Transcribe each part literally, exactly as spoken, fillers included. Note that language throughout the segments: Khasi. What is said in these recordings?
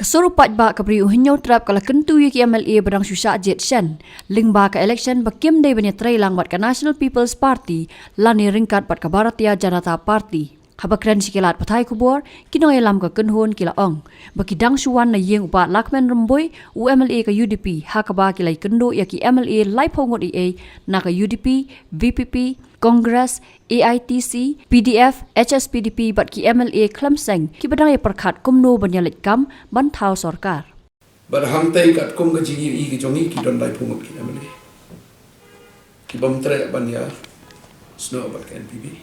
Sur u paidbah ka Bri u Hynñiewtrep ka la kyntu ïa ki M L A ba dang shu shah jied shen lyngba ka election ba kim dei ban ïatreilang bad ka National People's Party lane ryngkat bad ka Bharatiya Janata Party. Haba kren sha ki lad pathai khubor, ki nongïalam ka kynhun ki la ong ba ki dang shu wan na ïing u Bah Lahkmen Rymbui, u M L A ka U D P, ha kaba ki la ïakynduh ïa ki M L A laiphew ngut ei ei na ka U D P, V P P, Congress, A I T C, P D F, H S P D P bad ki M L A khlem seng kiba dang ïapyrkhat kumno ban ïaleit kam ban thaw sorkar. Bad hangtei katkum ka jingïohi ka jong ngi ki don laiphew ngut ki M L A kibym treh ban ïasnoh bad ka N P P.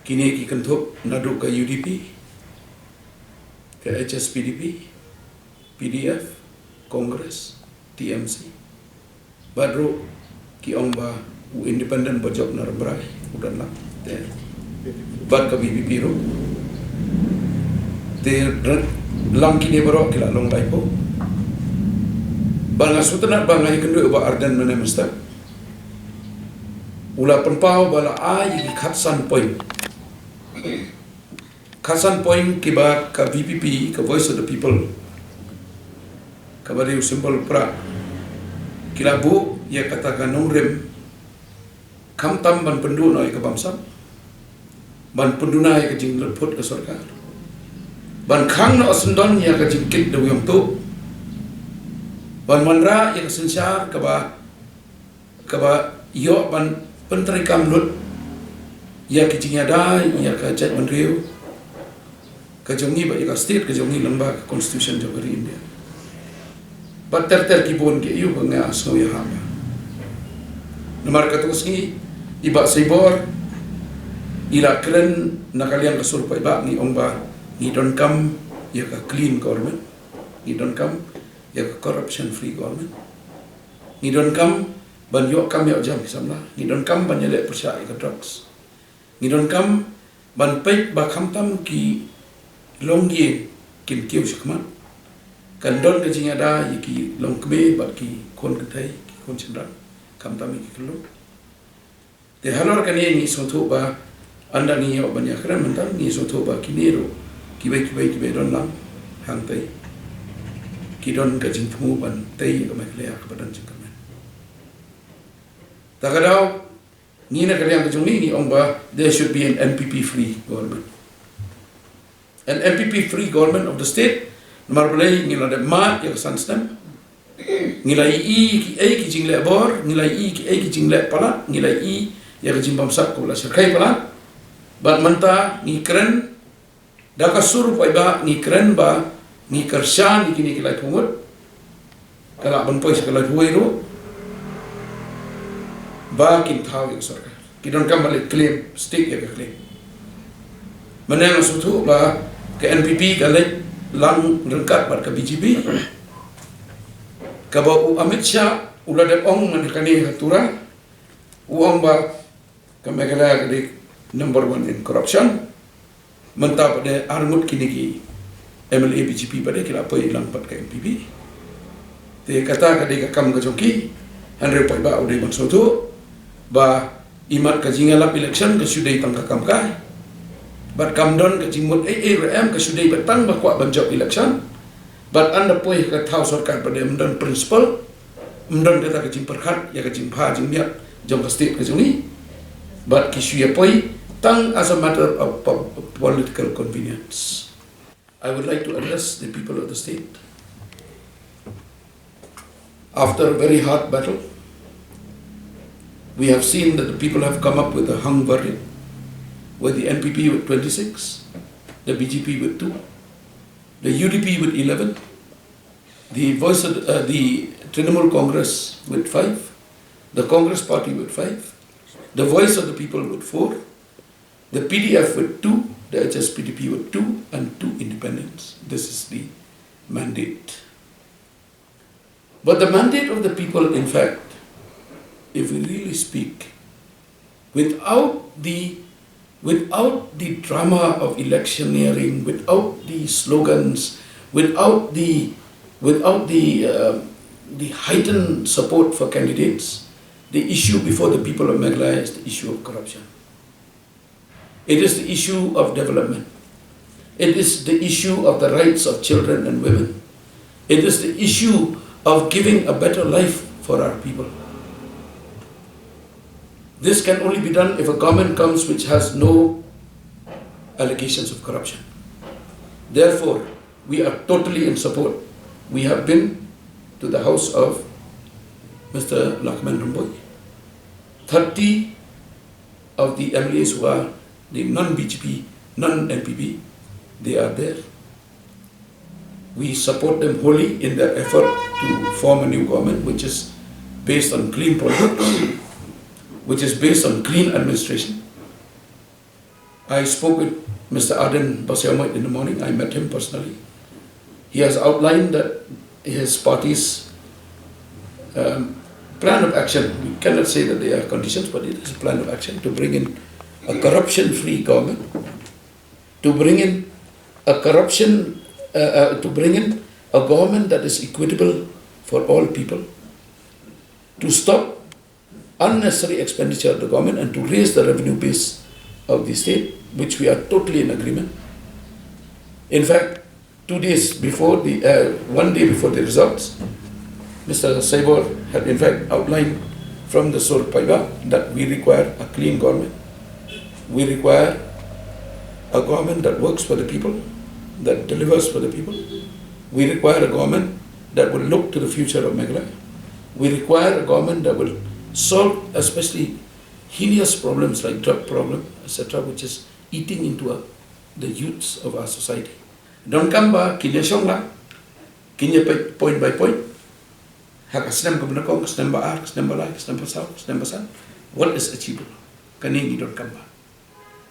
Kine ki kynthup naduh ka U D P, ka H S P D P, P D F, Congress, T M C. Bad ruh ki ong ba u independent ba jop na Rambrai u don lang. Te bad ka V P P ruh. Te re-, lang kine baroh ki la long laiphew. Ba nga sngewtynnat ba nga ïakynduh ba Ardent mynne mynstep u la pynpaw ba la ai ïa ki khatsan point. Khatsan point kiba ka V P P, ka Voice of the People, kaba dei u symbol u prah, ki la buh ïa kata ka nongrim khamtam ban pynduh noh ïa ka bamsap, ban pynduna ïa ka jinglutphut ka sorkar, ban khang noh syndon ïa ka jingkit da u ïong tuh, ban wanrah ïa ka synshar kaba kaba ïoh ban pyntreikam lut ïa ki jingïada ïa ka jaitbynriew ka jong ngi bad ïa ka state ka jong ngi lyngba ka constitution jong ka ri India. Bad ter ter ki bun ki ïa u ba nga sngew ïa haba namar katu ka sngi i Bah Saibor i la kren na ka liang ka sur paidbah, ngi ong ba ngi donkam ïa ka clean government, ngi donkam ïa ka corruption free government. Ngi donkam ban ïoh kam ïoh jam ki samla. Ngi donkam ban ïaleh pyrshah ïa ka drugs. Ngi donkam ban peit ba khamtam ki longïing kin kiew shakhmat, kan don ka jingïada ïa ki longkmie bad ki khun kynthei, ki khun shynrang, khamtam ïa ki khyllung. Te halor kane ngi sngewthuh ba ynda ngi ïoh ban ïakren mynta ngi sngewthuh ba kine ruh kiwei kiwei kiba don lang hangtei ki don ka jingthmu ban tei ïa ka Meghalaya kaba don jingkyrmen. Ta ka daw ngi na ka liang ka jong ngi ngi ong ba there should be an N P P free government. An N P P free government of the state. Namar balei? Ngi la dep mad ïa ka san snem. Ngi la ïohi kiei ki jingleh bor, ngi la ïohi kiei ki jingleh palat, ngi la ïohi ïa ka jingbamsap kaba la shyrkhei palat. Bad mynta ngi kren da ka sur paidbah, ngi kren ba ngi kyrshan ïa kine ki laiphew ngut. Ka lah ban poi sha ka laiphew wei ruh ba kin thaw ïa ka sorkar. Ki donkam ban leit claim, stick ïa ka claim. Mynne nga sngewthuh ba ka N P P ka leit lang ryngkat bad ka B J P. Kaba u Amit Shah u la dep ong mynne kane ha Tura, u ong ba ka Meghalaya ka dei number one in corruption. Mynta pat de ar ngut kine ki M L A B J P pat de ki la poi lang pat ka N P P. Te kata ka dei ka kam ka jong ki. Hynrei paidbah u dei ban sngewthuh ba imat ka jingïalap election ka shu dei tang ka kam kai. Bad kam don ka jingmut ei ei ruh em, ka shu dei bad tang ba kwah ban jop election. Bad ynda poi ka thaw sorkar pat de ym don principle, ym don kata ka jingpyrkhat ïa ka jingbha jingmiat jong ka state ka jong ngi. Bad ki shu ïa poi tang as a matter of po-, political convenience. I would like to address the people of the state. After a very hard battle, we have seen that the people have come up with a hung verdict, with the N P P with twenty-six, the B J P with two, the U D P with eleven, the Voice of, uh, the Trinamool Congress with five, the Congress Party with five, the Voice of the People with four, the P D F with two, the H S P D P with two, and two independents. This is the mandate. But the mandate of the people, in fact, if we really speak, without the, without the drama of electioneering, without the slogans, without the, without the, uh, the heightened support for candidates, the issue before the people of Meghalaya is the issue of corruption. It is the issue of development. It is the issue of the rights of children and women. It is the issue of giving a better life for our people. This can only be done if a government comes which has no allegations of corruption. Therefore, we are totally in support. We have been to the house of Mister Lahkmen Rymbui. Thirty of the M L As who are the non-B J P, non-N P P, they are there. We support them wholly in their effort to form a new government which is based on clean politics, which is based on clean administration. I spoke with Mister Ardent Basaiawmoit in the morning. I met him personally. He has outlined that his party's um, plan of action. We cannot say that they are conditions, but it is a plan of action to bring in a corruption-free government, to bring in a corruption, uh, uh, to bring in a government that is equitable for all people, to stop unnecessary expenditure of the government and to raise the revenue base of the state, which we are totally in agreement. In fact, two days before the, uh, one day before the results, Mister Saibor had in fact outlined from the Sur Paidbah that we require a clean government. We require a government that works for the people, that delivers for the people. We require a government that will look to the future of Meghalaya. We require a government that will solve especially heinous problems like drug problem, et cetera, which is eating into our, the youths of our society. Donkam ba kin ïa shong lang, kin ïa pe-, point by point. Ha ka snem kaba nyngkong, ka snem ba ar, ka snem ba lai, ka snem ba saw, ka snem ba san. What is achievable? Kane ngi donkam ba.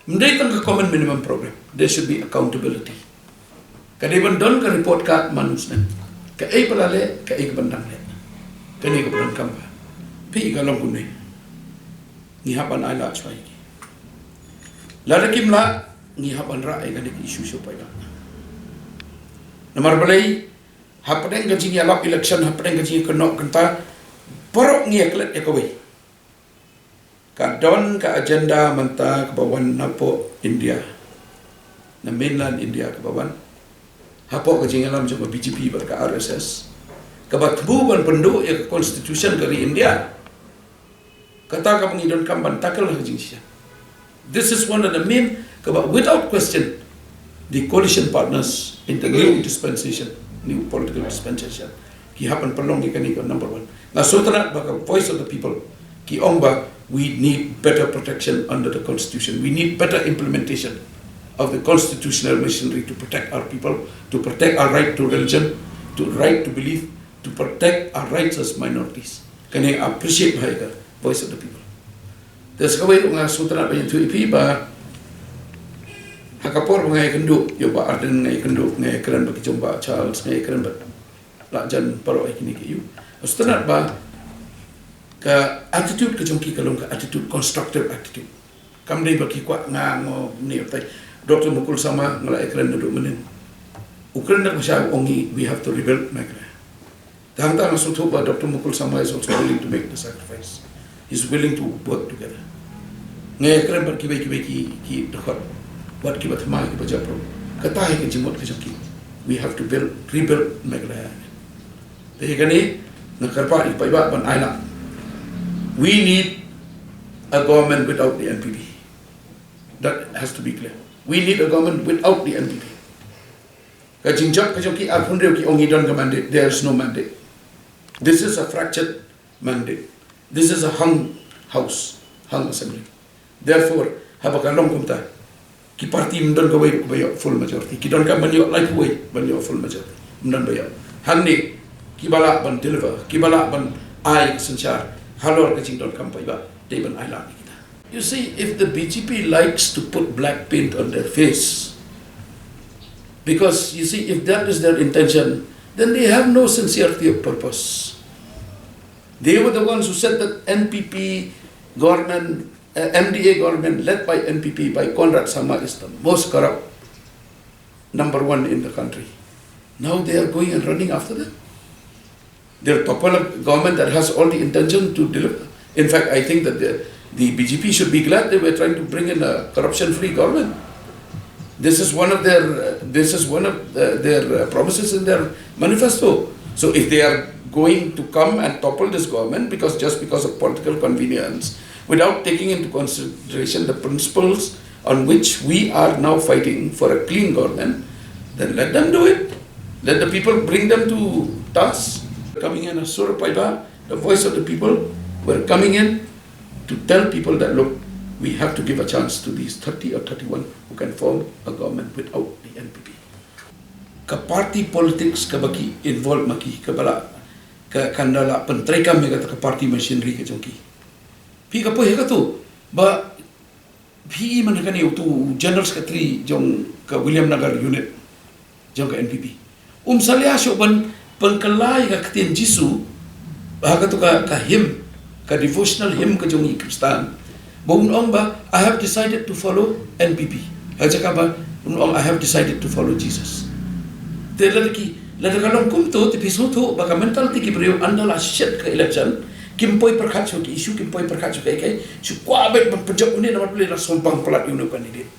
Ym dei tang ka common minimum program. There should be accountability. Ka dei ban don ka report card man u snem. Kaei ba la leh, kaei kaban dang leh. Kane kaba donkam ba. Phi ka long kumne. Ngi hap ban ailad shuwa ïa ki. Lada kim lah, ngi hap ban rah ïa kane ka issue shuwa paidbah. Namar balei, hapdeng ka jingïalap election, hapdeng ka jingïakynnoh kynta, baroh ngi ïaklet ïa kawei. Ka don ka agenda mynta kaba wan napoh India, na mainland India kaba wan hapoh ka jingïalam jong ka B J P bad ka R S S, kaba thmu ban pynduh ïa ka constitution ka ri India. Kata kaba ngi donkam ban tackle ha ka jingshisha. This is one of the main, kaba without question, the coalition partners in the new dispensation, new political dispensation, ki hap ban pynlong ïa kane ka number one. Nga sngewtynnat ba ka Voice of the People ki ong ba we need better protection under the constitution. We need better implementation of the constitutional machinery to protect our people, to protect our right to religion, to right to belief, to protect our rights as minorities. Kane appreciate bha ïa ka Voice of the People. Te sa kawei ruh nga sngewtynnat ban ïathuh ïa phi ba ha ka por ba nga ïakynduh ïa u Bah Ardent, nga ïakynduh, nga ïakren bad ki jong Bah Charles, nga ïakren bad Lah Jan, baroh ïa kine ki ïa u. Sngewtynnat ba ka attitude ka jong ki ka long ka attitude, constructive attitude. Kam dei ba ki kwah nga ngo ne tai. Doctor Mukul Sangma nga la ïakren naduh mynnin. U kren da ka bha sha, u ong ngi, we have to rebuild Meghalaya. Te hangta nga sngewthuh ba Doctor Mukul Sangma is also willing to make the sacrifice. He's willing to work together. Nga ïakren bad kiwei kiwei ki, ki dkhot, bad kiba thymmai, kiba japrup. Kata hi ka jingmut ka jong ki. We have to build, rebuild Meghalaya. Te kane nga kyrpad ïa ki paidbah ban ailad. We need a government without the N P P. That has to be clear. We need a government without the N P P. Ka jingjop ka jong ki arphew hynriew ki ong ngi don ka mandate. There is no mandate. This is a fractured mandate. This is a hung house, hung assembly. Therefore, haba ka long kumta, ki party ym don kawei ruh kaba ïoh full majority. Ki donkam ban ïoh laiphew wei ban ïoh full majority. Ym don ba ïoh. Hangne, kiba lah ban deliver, kiba lah ban ai ka synshar halor ka jingdonkam paidbah, dei ban ailad ïa kita. You see, if the B J P likes to put black paint on their face, because, you see, if that is their intention, then they have no sincerity of purpose. They were the ones who said that N P P government, uh, M D A government led by N P P, by Conrad Sangma, is the most corrupt, number one in the country. Now they are going and running after them. They'll topple a government that has all the intention to deliver. In fact, I think that the, the B J P should be glad they were trying to bring in a corruption-free government. This is one of their uh, this is one of uh, their uh, promises in their manifesto. So if they are going to come and topple this government because just because of political convenience, without taking into consideration the principles on which we are now fighting for a clean government, then let them do it. Let the people bring them to task. Coming in as Surabaya, the voice of the people, we're coming in to tell people that, look, we have to give a chance to these thirty or thirty-one who can form a government without the N P P. Ka party politics kaba ki involve ma ki, kaba la ka kan da la pyntreikam ïa kata ka party machinery ka jong ki. Phi ka poi ha katu ba phi i man ha kane utu u general secretary jong ka Williamnagar unit jong ka N P P. Um salia shuh ban pynkylla ïa ka ktien Jisu ha katu ka, ka hymn, ka devotional hymn ka jong i Khristan. Ba un ong ba, "I have decided to follow N P P." Ha jaka ba un ong, "I have decided to follow Jesus." Te lada ki, lada ka long kumtu, te phi sngewthuh ba ka mentality ki briew ynda la shet ka election, kim poi pyrkhat shuh ki issue, kim poi pyrkhat shuh kaei kaei, shu kwah beit ban pynjop une namar balei la sngewbang palat ïa une u candidate.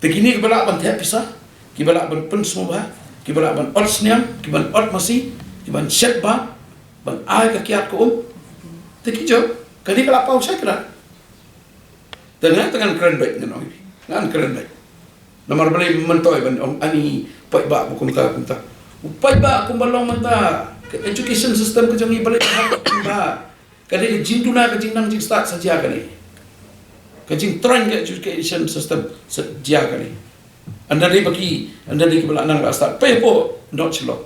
Te kine kiba lah ban thep pisa, kiba lah ban pynsngewbha, kiba lah ban ot sniang, kiba ot masi, kiba shet ba, ban ai ka kiad ka um. Te ki jop, kane ka la paw shai kra. Te nga te ngan kren beit ngan ong. Ngan kren beit. Namar balei myntoi ban ong ani paidbah ba kumta kumta. U paidbah kumba long mynta. Ka education system ka jong ngi balei ka hap kumba. Ka dei ka jingduna ka jingnang jingstad sa jia kane. Ka jingtrang ka education system sa jia kane. Ynda dei ba ki, ynda dei kiba la nang la stad. Pei hapoh North Shillong.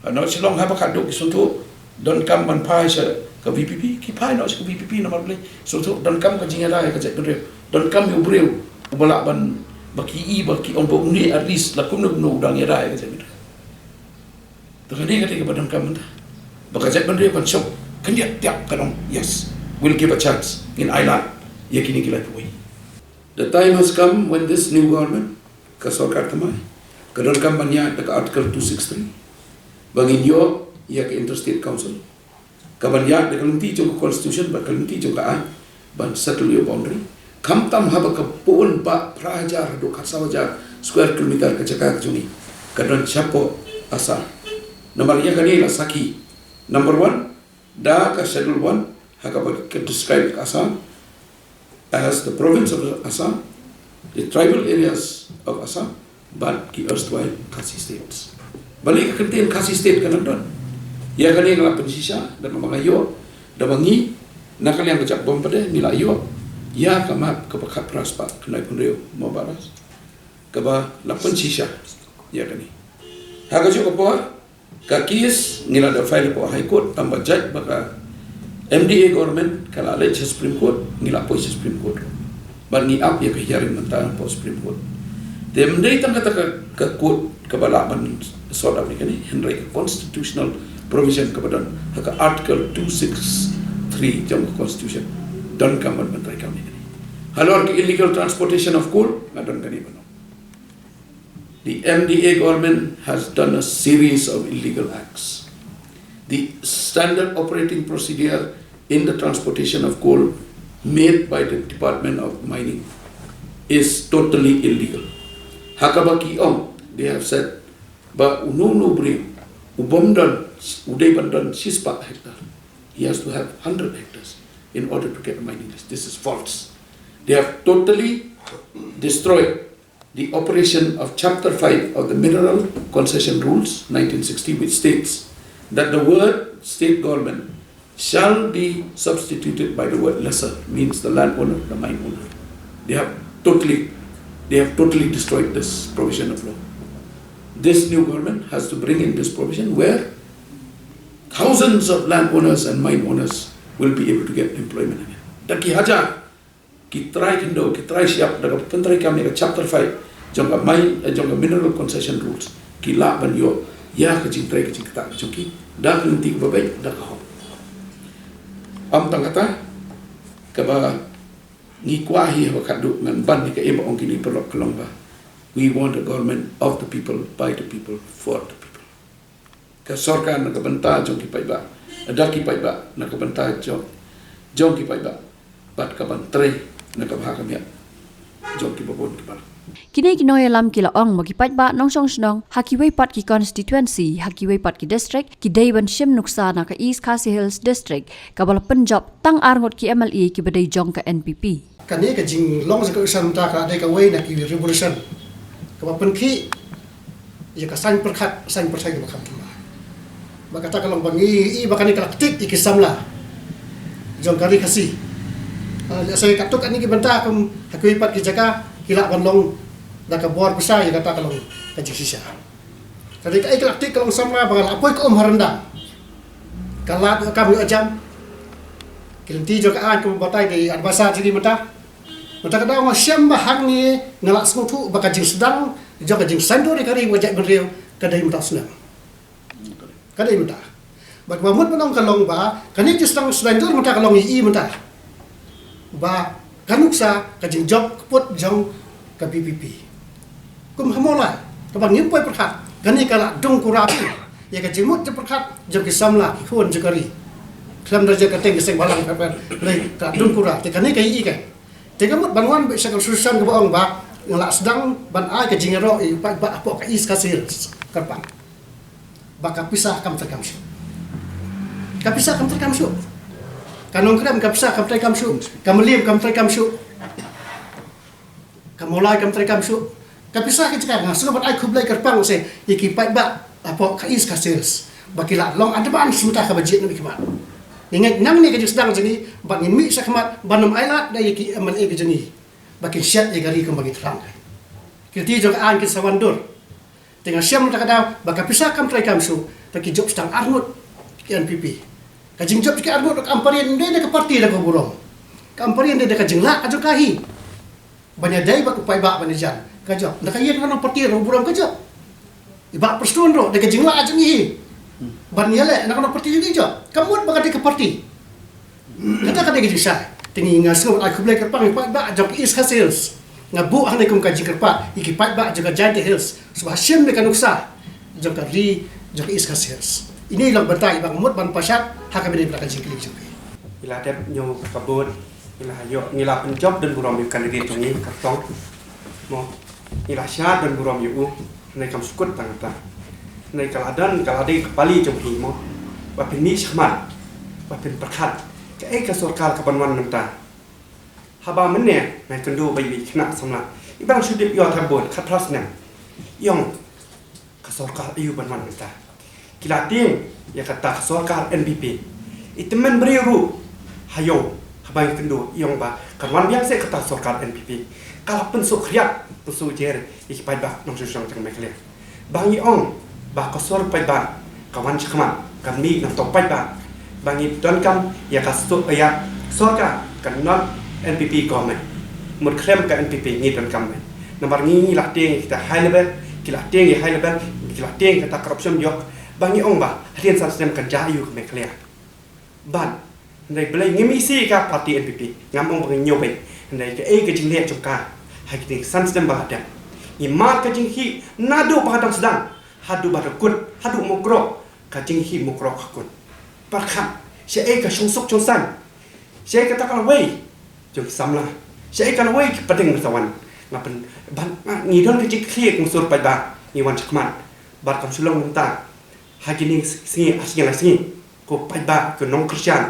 Ha North Shillong haba ka duk ki sngewthuh donkam ban phai sha ka V P P, ki phai noh sha ka V P P namar balei. Sngewthuh donkam ka jingïada ïa ka jaitbynriew. Donkam ïa u briew uba lah ban ba ki i ba ki ong ba une at least la kumno kumno u dang ïada ïa ka jaitbynriew. Te kane ka dei kaba donkam mynta. Ba ka jaitbynriew kan shong khyndiat tiap kan ong, yes, we'll give a chance. Ngin ailad ïa kine ki laiphew wei. The time has come when this new government, ka sorkar thymmai, ka donkam ban ïaid da ka Article two six three ba ngin ïoh ïa ka Interstate Council. Ka ban ïaid da ka lynti jong ka Constitution bad ka lynti jong ka aiñ ban settle ïa u boundary. Khamtam haba ka bun bah phra hajar haduh khatsaw hajar square kilometer ka jaka ka jong ngi ka don shapoh Assam. Namar ïa kane la sakhi. Number one, da ka Schedule one ha kaba ka describe ka Assam as the province of Assam, the tribal areas of Assam, bad ki erstwhile Khasi states. Balei ka kyntien Khasi state ka nang don? Ïa kane nga la pynshisha da kaba nga ïoh da ba ngi na ka liang ka jaitbynriew ngi la ïoh ïa ka map kaba khatphra spah khyndai phew hynriew mo baras kaba la pynshisha ïa kane. Ha kajuh ka por ka case ngi la da file hapoh High Court tang ba judge ba ka M D A government ka la leit sha Supreme Court, ngi la poi sha Supreme Court. Bad ngi ap ïa ka hearing mynta hapoh Supreme Court. Te ym dei tang kata ka, ka court kaba lah ban sort out ïa kane, hynrei ka constitutional provision kaba don ha ka Article two six three jong ka Constitution donkam ban pyntreikam ïa kane. Halor ka illegal transportation of coal nga don kane ban ong. The M D A government has done a series of illegal acts. The standard operating procedure in the transportation of coal made by the Department of Mining is totally illegal. Ha kaba ki ong, they have said, ba uno uno u briew u bym don, u dei ban don shispah hectare. He has to have hundred hectares in order to get a mining lease. This is false. They have totally destroyed the operation of Chapter five of the Mineral Concession Rules, nineteen sixty, which states that the word state government shall be substituted by the word lessor, means the landowner, the mine owner. They have totally, they have totally destroyed this provision of law. This new government has to bring in this provision where thousands of landowners and mine owners will be able to get employment again. Da ki hajar ki trai khyndew, ki trai shyiap, da kaba pyntreikam ïa ka Chapter five jong ka mine, eh, jong ka Mineral Concession Rules, ki lah ban ïoh ïa ka jingtrei ka jingktah jong ki da ka lynti kaba beit, da ka hok. Ym tang kata, kaba ngi kwah hi haba khadduh ngan ban hi kaei ba ong kine paralok ka long ba, we want a government of the people, by the people, for the people. Ka sorkar na ka bynta jong ki paidbah, da ki paidbah na ka bynta jong, jong ki paidbah, bad ka ban trei na ka bha ka miat jong ki babun ki balang. Kine ki nongïalam ki la ong ba ki paidbah nongshong shnong ha kiwei pat ki constituency, ha kiwei pat ki district, ki dei ban shim nuksa na ka East Khasi Hills District, kaba la pynjop tang ar ngut ki M L A kiba dei jong ka N P P. Kane ka jinglong jong ka election mynta ka dei kawei na ki revolution kaba pynkhih ïa ka saiñ pyrkhat, saiñ pyrthei kaba kham tymmen. Ba kata ka long ba ngi i ba kane ka la ktik ïa ki samla jong ka ri Khasi. Ah, lehse katto katne ki bynta kum ha kiwei pat ki jaka ki lah ban long da ka bor pisa, ïa kata ka long ka jingshisha. Ka dei kaei ka la ktik, ka long samla ba ka la poi ka um ha ryndang. Ka lad ïoh kam ïoh jam. Ki lynti jong ka aiñ kumba batai da i adviser jong ngi mynta. Mynta ka daw nga shem ba hangne nga la sngewthuh ba ka jingsdang jong ka jingsaiñdur ïa ka ri bad ka jaitbynriew ka dei mynta u snem. Ka dei mynta. Bad kaba mut ban ong ka long ba kane ka jingsdang saiñdur mynta ka long ïa i mynta. Ba ka nuksa ka jingjop kput jong ka V P P. Kum ha Mawlai kaba ngim poi pyrkhat, kane ka la dung kura phi ïa ka jingmut jingpyrkhat jong ki samla ki khun jong ka ri. Khlem da jong ka teng ka seng bhalang pyrkhat, lei ka la dung kura, te kane ka ïa i ka. Te ka mut ban wan beit sha ka resolution kaba ong ba nga la sdang ban ai ka jingïaroh ïa u paidbah hapoh ka East Khasi Hills Kyrpang. Ba ka pisa kam trei kam shuh. Ka pisa kam trei kam shuh. Ka Nongkrem ka pisa kam trei kam shuh. Ka Mylliem kam trei kam shuh. Ka Mawlai kam trei kam shuh. Ka pisa ka jaka, nga sngewbha ban ai khublei kyrpang seh ïa ki paidbah hapoh ka East Khasi Hills ba ki la long advance mynta kaba jied na ki mat. Ngi ngeit nangne ka jingsdang jong ngi bad ngin mih sha khmat ban ym ailad da ïa ki M L A ka jong ngi ba kin shet ïa ka ri kumba ngi thrang. Ki lynti jong ka aiñ kin sa wan dur. Te nga shem mynta ka daw ba ka pisa kam trei kam shuh, ba ki jop sdang arngut ki N P P. Ka jingjop ki arngut ka Ampareen ym dei da ka party da ka burom. Ka Ampareen dei da ka jinglah ka jong ka hi. Ban ïadei bad u paidbah ban ïajan ka jop. Da ka ïeng na ka party da ka burom ka jop. I Bah Prestone ruh da ka jinglah ka jong i hi. Ban ïaleh na ka party jong i jop. Ka mut ba ka dei ka party. Kata ka dei ka jingshai. Te ngi, nga sngewbha ai khublei kyrpang ïa ki paidbah jong ka East Khasi Hills. Nga buh hangne kum ka jingkyrpad ïa ki paidbah jong ka Jaintia Hills, sngewbha shim ïa ka nuksa jong ka ri jong ka East Khasi Hills. Ine i long bynta iba nga mut ban pashat ha kaba ïadei bad ka jingkylli jong phi. Ngi la dep ñiew ka vote, ngi la ïoh, ngi la pynjop don burom ïa u candidate jong ngi, ka Tong. Mo, ngi la shah don burom ïa u. Hynrei kam shu kut tang kata. Hynrei ka la don, ka la dei ka pali jong phi mo, ba phin mih shakhmat, ba phin pyrkhat kaei ka sorkar ka ban wan mynta. Haba mynne nga ïakynduh bad i khynnah samla iba dang shu dep ïoh thap vote khatphra snem, i ong ka sorkar aïu ban wan mynta. Ki la tieng ïa kata ka sorkar N P P. I tymmen briew ruh ha ïew haba nga ïakynduh i ong ba kan wan biang seh kata ka sorkar N P P. Ka la pynsuk khriat pynsuk jer ïa ki paidbah nongshong shnong jong ka Meghalaya. Ba ngi ong ba ka sor paidbah ka wan shakhmat, kan mih nangta paidbah. Ba ngi donkam ïa ka sor, ïa sorkar, ka non N P P government. Mut khlem ka N P P ngi donkam ne. Namar ngi, ngi la tieng ïa kita high level, ki la tieng ïa high level, ki la tieng ïa kata corruption ïoh. Ba ngi ong ba hadien san snem kan jia aïu ka Meghalaya. Ban, hynrei balei ngim isih ïa ka party N P P, ngam ong ba ngi ñiew beit. Hynrei kaei ka jingleh jong ka ha kine ki san snem ba la dep. Ngi mad ka jingkhih naduh ba ka dang sdang haduh ba ka kut, haduh Mukroh, ka jingkhih Mukroh ka kut. Pyrkhat shaei ka shongsuk shongsaiñ, shaei kata ka lawei jong ki samla, shaei ka lawei ki pateng ba sa wan. Nga pyn, ban, nga, ngi don ka jingkitkhlieh kum sor paidbah, ngi wan shakhmat. Bad kam shu long mynta, ha kine ki sngi, ar sngi lai sngi, ko paidbah, ko nongkyrshan,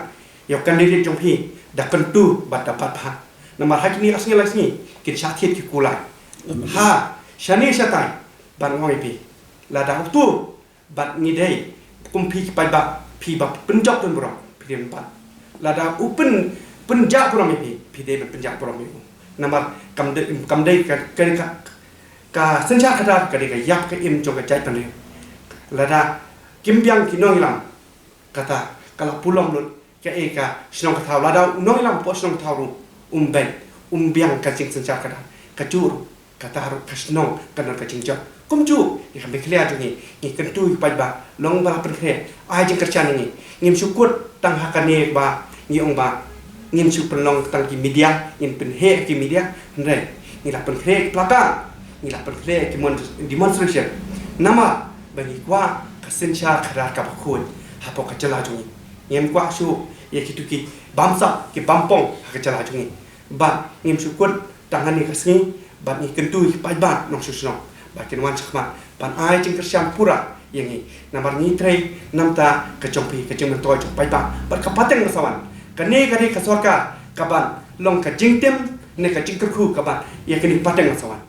ïa u candidate jong phi da kyntu bad da bat bha. Namar ha kine ar sngi lai sngi kin shah thied ki kulai. Ha shane shatai ban ong ïa phi, lada uto bad ngi dei kum phi ki paidbah, phi ba pynjop don burom, phi dei ban bat. Lada u pyn, pynjah burom ïa phi, phi dei ban pynjah burom ïa u. Namar kam dei, kam dei ka, ka, ka, ka synshar khadar ka dei ka ïap ka im jong ka jaitbynriew. Lada kim biang ki nongïalam, kata ka la pulom lut kaei ka shnong ka thaw. Lada u nongïalam hapoh shnong ka thaw ruh um beit, um biang ka jingsynshar khadar, kajuh ruh kata ruh ka shnong kan don ka jingjop. Kumjuh ïa ka Meghalaya jong ngi, ngi kyntu ïa ki paidbah, long ba la pynkhreh, ai jingkyrshan ïa ngi. Ngim shu kut tang ha kane ba ngi ong ba ngin shu pynlong tang ki media, ngin pynheh ki media, hynrei ngi la pynkhreh ki plakar, ngi la pynkhreh ki mon-, demonstration. Namar ba ngi kwah ka synshar khadar kaba khuid hapoh ka jylla jong ngi. Ngim kwah shuh ïa kito ki bamsap, ki bampong ha ka jylla jong ngi. Bad ngim shu kut tang hangne ka sngi Bad ngi kyntu ïa ki paidbah nongshong shnong ba kin wan shakhmat ban ai jingkyrshan pura ïa ngi. Namar ngi trei namar ka jong phi, ka jingmyntoi jong paidbah bad ka pateng ba sa wan. Kane ka dei ka sorkar kaban long ka jingtim ne ka jingkyrkhu kaban ïa kane ka pateng ba sa wan.